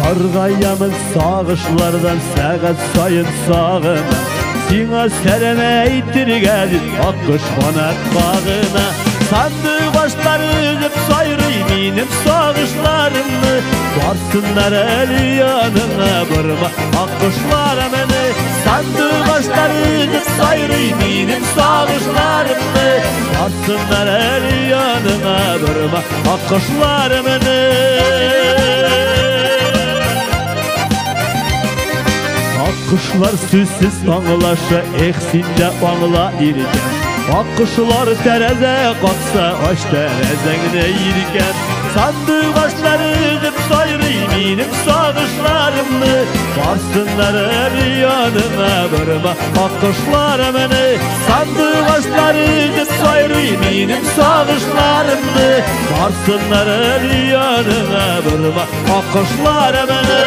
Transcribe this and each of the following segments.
Саргаямын сагышлардан сәгать саен сагынам. Сиңа сәлам әйтергә дип аккош канат кагына. Сандугачлар өзеп сайрый минем сагышларымны. Барсыннар әле яныңа, барма, аккошлар мине. Сандугачлар өзеп сайрый минем сагышларымны. Барсыннар әле яныңа, барма, аккошлар мине. Аккошлар сүзсез аңлаша, эх, син дә аңла, иркәм. Аккошлар тәрәзә какса, ач тәрәзәңне, иркәм. Сандугачлар өзеп сайрый минем сагышларымны. Барсыннар әле яныңа, барма, аккошлар мине. Сандугачлар өзеп сайрый минем сагышларымны. Барсыннар әле яныңа, барма, аккошлар мине.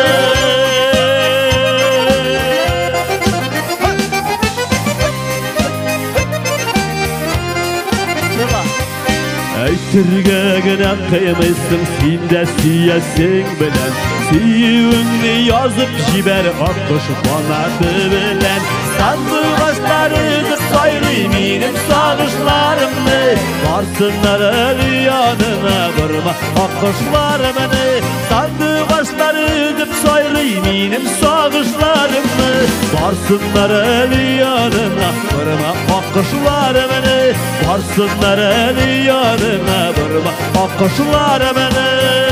Әйтергә генә кыймыйсың, син дә сөясең белән. Сөюеңне язып җибәр аккош канаты белән. Сандугачлар өзеп сайрый минем сагышларымны. Барсыннар әле яныңа, барма, аккошлар мине. Сандугачлар өзеп сайрый минем сагышларымны. Барсыннар әле яныңа, барма, аккошлар мине. Барсыннар әле яныңа, барма, аккошлар мине.